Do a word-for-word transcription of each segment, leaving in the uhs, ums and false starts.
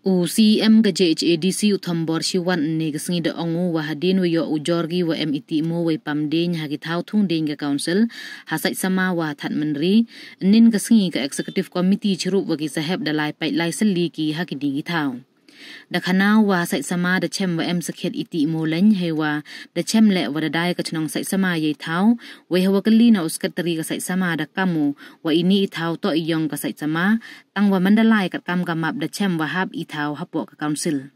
U C E M ka J H A D C u Thombor Shiwat ynne ka sngi da ong u wa hadien wa yoh u jor ki wa em i tih moo wei pam dieñ ha ki thaw thung dieñ ka council, ha Saitsama wa ha Thadmynri, ynnin ka sngi ka executive committee chirup wa ki sahep da lai pait lai sylli ki ha kini ki thaw. Da khana u wa ha Saitsama da chem wa em sakhiat i tih moo leiñ, heiwa da chem leh wa da dai ka chnong Saitsama yei thaw, wei hawa kylli na u secretary ka Saitsama da kam u wa ini i thaw toh i yong ka Saitsama, tang wa man da lai kat kam ka map da chem wa hap i thaw hapoh ka council.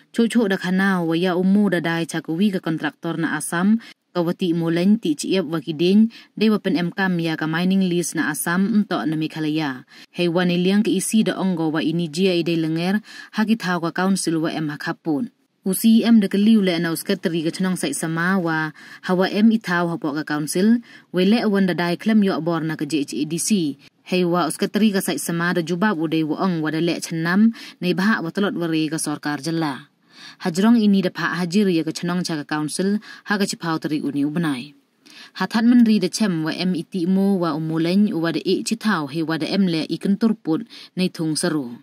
Choh choh da khana u wa ya u moo da dai cha ka wi ka contractor na Assam, ka wa tih moo leiñ, tih chiep wa ki dieñ, dei wa pynemkam ya ka mining lease na Assam, ymtoh na Meghalaya. Heiwa neiliang ka E C da ong ko wa ini jia i dei lynger ha ki thaw ka council wa em ha khappud. U C E M da kylli u leh na u secretary ka chnong Saitsama wa hawa em i thaw hapoh ka council, wei leh wan da dai khlem yoh bor na ka J H A D C. Heiwa u secretary ka Saitsama da jubab u dei wa ong wa da leh chynam, neibhah wa tlot wa re ka sorkar jylla. Hajrong ini da phah hajir ya ka chnong cha ka council ha ka chiphaw tarik uni u bnai. Ha Thadmynri da chem wa em i tih moo wa u moo leiñ u wa da ih chi thaw, heiwa da em leh i kyntur pud nei thung saru.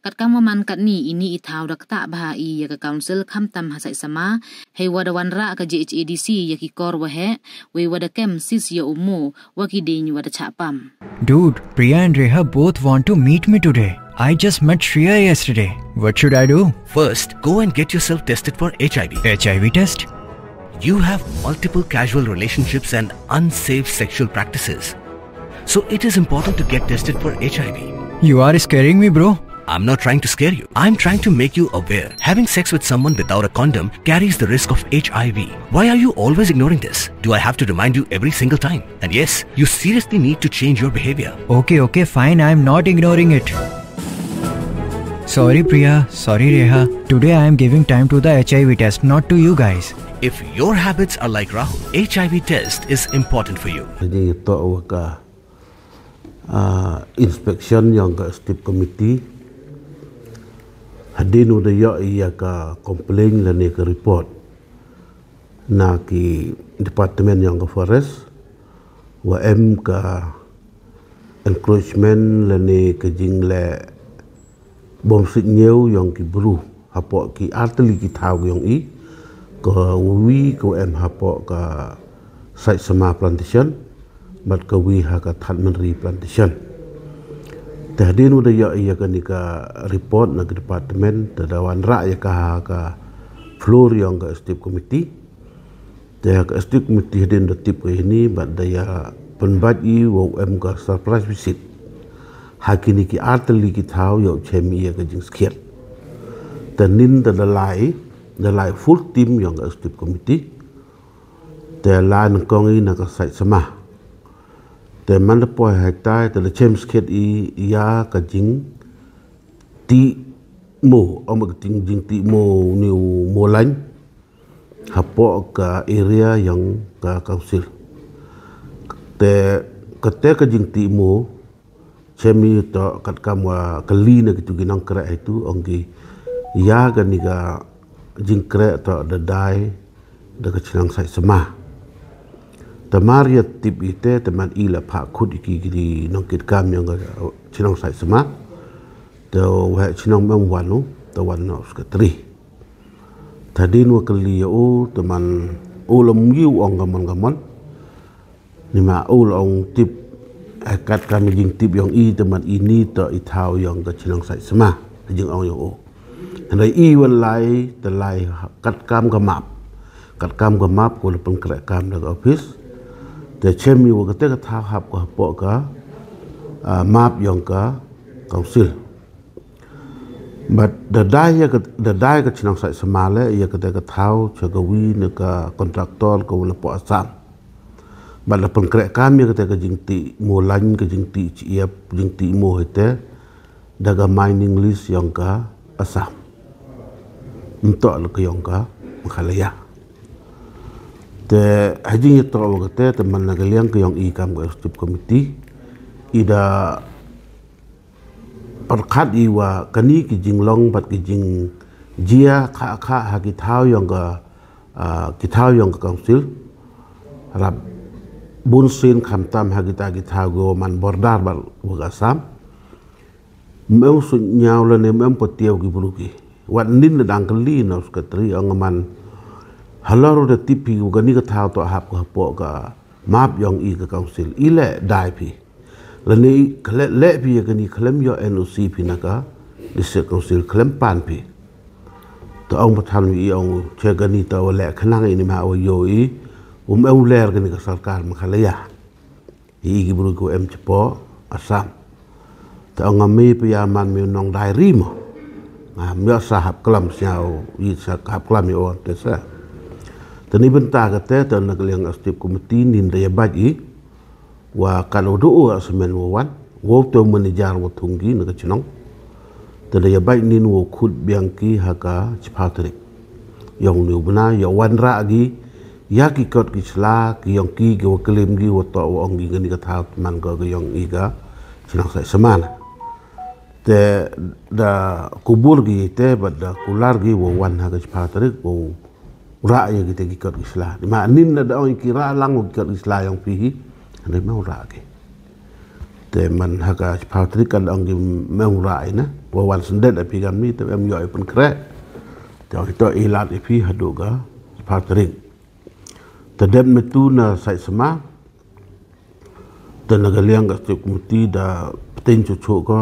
Kat kam wa man katni, ini i thaw da ktah bha i ya ka council, khamtam ha Saitsama, heiwa da wanrah ka J H A D C ya ki kor wa heh, wei wa da kem sis ya u moo wa ki dieñ wa da chah pam. Dude, Priya and Reha both want to meet me today. I just met Shreya yesterday. What should I do? First, go and get yourself tested for H I V. H I V test? You have multiple casual relationships and unsafe sexual practices. So it is important to get tested for H I V. You are scaring me, bro. I'm not trying to scare you. I'm trying to make you aware. Having sex with someone without a condom carries the risk of H I V. Why are you always ignoring this? Do I have to remind you every single time? And yes, you seriously need to change your behavior. Okay, okay, fine. I'm not ignoring it. Sorry, Priya. Sorry, Reha. Today I am giving time to the H I V test, not to you guys. If your habits are like Rahul, H I V test is important for you. Hajing ito wa ka, ah, inspection yong ka Executive Committee. Hadien u da yoh i ya ka complaint lane ka report na ki department yong ka forest, wa em ka encroachment lane ka jingleh bom sitñiew yong ki bru hapoh ki artylli ki thaw yong i, ka wi ka wa em hapoh ka Saitsama plantation, bad ka wi ha ka Thadmynri plantation. Te hadien u da yoh i ya kani ka report na ka department, te da wanrah ya ka ha ka floor yong ka Executive Committee. Te ha ka Executive Committee hadien da tip ka ini, bad da ya pynbait i wa u em ka surprise visit ha kini ki artylli ki thaw yow chem i ya ka jingskhiat. Te nin te da lai, da lai full team yong ka Executive Committee. Te lai nyngkong i na ka Saitsama. Te man da poi haitai, te da chem skhiat i ya ka jingtih moo, ong ka jing, jingtih moo ni u moo leiñ hapoh ka area yong ka council. Te kate ka jingtih moo, chem i toh katkam wa kylli na kitu ki nongkreh heitu, ong ki ya kani ka jingkreh toh da dai da ka chnong Saitsama. Te mar ya tip i te, te man i la phah khut i ki, ki nongkit kam yong ka chnong Saitsama. Te wa chnong mem wan u, te wan na u secretary. Te hadien wa kylli ya u, te man u lom u ong ka mon ka mon. Ni ma u la ong tip, eh, katkam i jingtip yong i, te man ini toh i thaw yong ka chnong Saitsama, jingong yong u. Hynrei i wan lai, te lai katkam ka map. Katkam ka map ko la pynkreh kam da ka office. Te chem i wa kate ka thaw hap ko hapoh ka, ah, map yong ka council. Bad da dai ya ka, da dai ka chnong Saitsama le ya kate ka thaw cha ka wi na ka contractor ka wa la poh Assam. Bad la pynkreh kam ya kate ka jingtih moo leiñ, ka jingtih chiep, jingtih moo heite da ka mining lease yong ka Assam, ymtoh la ka yong ka Meghalaya. Te hajing ya toh wa kate, te man na ka liang ka yong i kam ka Executive Committee, i da pyrkhat i wa kani ki jinglong bad ki jingjia kha kha ha ki thaw yong ka, ah, ki thaw yong ka council, rap bun sien, khamtam ha kita ki thaw ko man border bad wa ka Assam. Mem suk ñiaw lane mem patiaw ki bru ki. Wat nin na dang kali na u secretary ong man. Halor da tip phi wa kani ka thaw toh hap ka hapoh ka map yong i ka council. I leh dai phi. Lane i khlem leh phi ya kani khlem yoh N O C phi na ka district council khlem pan phi. Te ong pathan wi i ong che kani ta wa leh khnang i ni ma wa yoh i. Um em ler kani ka sorkar Meghalaya. I ki bru ko em chapoh Assam. Te ong ami pia man mi nong dai ri mo. Ngam yoh sa hap klam siaw i sa hap klam i o te sa. Te ni bynta ka te te na ka liang executive committee nin da ya baj i. Wa ka lo du u a semen wa wan. Wa te manager wa thung ki na ka chnong. Te da ya baj nin wa khut biang ki ha ka chiphaw tarik. Yong ni u bna ya wan ra gi ya ki kot ki sla ki yong ki ki wa klim gi wa toh wa ong gi kani ka thaw man ka ka yong i ka chnong Saitsamah. Te da kubur gi te bad da kular gi wa wan ha ka chiphaw tarik wa ra ya ki te ki kot ki sla. Ni ma nin na da ong ki ra lang wa ki kot ki sla yong phi hi. Ni ma ra gi. Te man ha ka chiphaw tarik ka da ong ki mem ra i na. Wa wan sendet a phi kam ni te em yoh i pynkhreh. Te ong ki toh i lad i phi hadu ka chiphaw tarik. Te dep metu na Saitsamah. Te na ka liang ka executive committee da pteng chuchu ko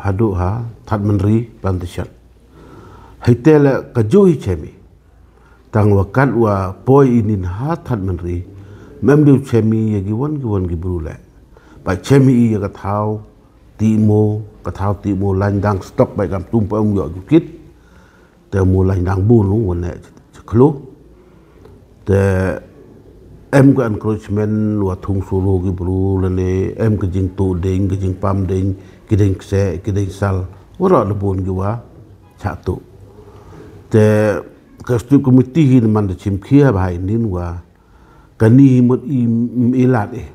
hadu ha Thadmanri plantation. Hai te le ka ju hi chemi. Tang wa kat wa poi i nin ha Thadmanri. Mem diu chemi ya ki wan ki wan ki bru le. Ba chemi i ya ka thaw ti mo, ka thaw ti mo lain dang stock ba kam tum pa um yoh ki kit. Te mo lain dang bun u wa ne chaklo. Te em ka encroachment wa thung suru ki bru lane em ka jingtu ding, ka jingpam ding, ki ding kse, ki ding sal. Wa ra da bun ki wa chatu. Te ka executive committee hi man da chim khia ba hai nin wa kani hi mut i, i lad i.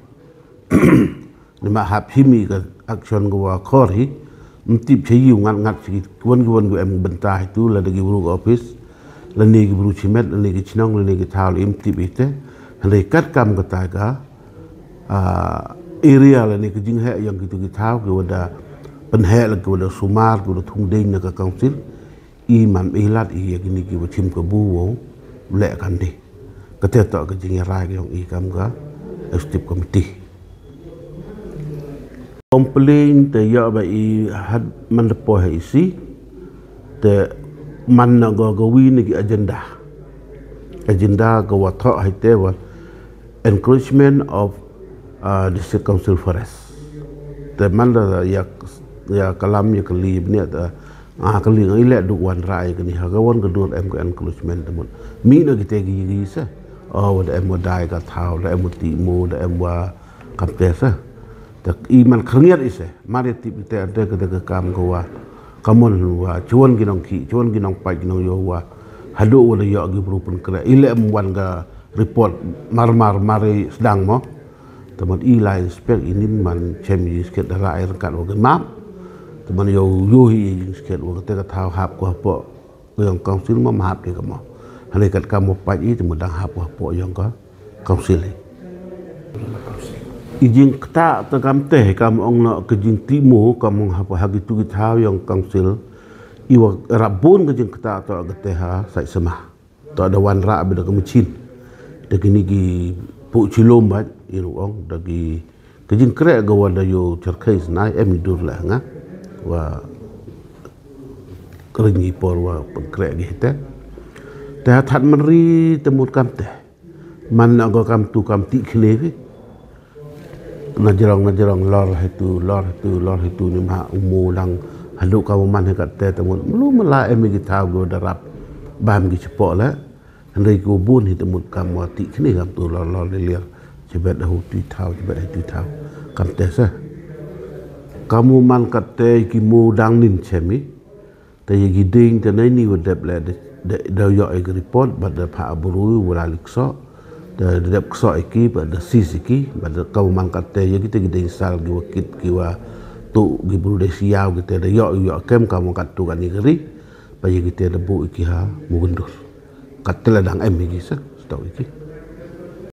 Ni ma hap hi mi ka action ka wa khor hi. Mtip che yu ngat ngat chi ki wan ki wan ki em bynta hi tu la da ki bru ka office. La ni ki bru chimet, la ni ki chnong, la ni ki thaw, la im tip i te. Hynrei kat kam ka ta ka, ah, area la ni ki jinghe yong ki tu ki thaw, ki wa da pynhe la ki wa da sumar, ki wa da thung ding na ka council. I man i lad i ya kini ki wa chim ka bu wow leh kan di. Ka te toh ka jingyarai ka yong i kam ka executive committee. Complain te yoh ba i had man da poi ha i si. Te man na go go wi na ki agenda. Agenda ka wa thoh hai te wa encroachment of, uh, District Council Forest. Te man da ya, ya kalam ya kali bniah te, ah, kali ngai le duk wan rai kani ha ka wan ka dur em ka encroachment te mut. Mi na ki te ki gi se. Oh, wa da em wa dai ka thaw, da em wa ti mo, da em wa kam te se. Te i man khyrngiat i se. Mar ya tip i te ante ka te ka kam ka wa. Ka mon wa, chuan ki nong ki, chuan ki nong pai ki nong yo wa. Hadu wa da yoh ki bru pynkhreh. I le em wan ka report mar mar mar i sdang mo. Te man i la inspect i nin man chem i sket da ra i rangkat wa ka map. Te man yo yo hi i sket wa ka te ka thaw hap ko hapoh. Ka yong council mo ma hap di ka mo. Hane kat ka mo pait i te mo dang hap ko hapoh yong ka council i. I jingkta te kam te kam ong na ka jingti mo kam ong hapoh ha ki tu ki thaw yong council. I wa rap bun ka jingkta to ka te ha Saitsama. To da wan ra bi da ka machine. Da kini ki pu chilom ba i ru ong da ki ka jingkreh ka wa da yo charkhai snai em i dur la nga. Wa kering i por wa pengkreh gi te. Te ha Thadmanri te mut kam te. Man na go kam tu kam ti khne ki. Na jrong, na jrong, lor hitu, lor hitu, lor hitu ni ma umu lang hadu ka man he kat te te mut. Melu mela em i ki thaw go da rap bam ki chapoh le. Hynrei ko bun hi te mut kam wa ti khne kam tu lor lor le lir. Chibet hu ti thaw, chibet hu ti thaw. Kam te sa. Kamu man kat te ki mu dang nin chemi. Te ya ki ding te nei ni wa dep le de, de, de yoh i ki report, ba da pha bru wa la lik so. Da, da dep kso i ki, ba da sis i ki, ba da kamu man kat te ya ki te ki ding sal ki wa kit ki wa tu ki bru de siaw ki te da yoh, yoh kem kamu kat tu kan i kari. Ba ya ki te da bu i ki ha Mugundur. Kat te la dang em i ki sa, stok i ki.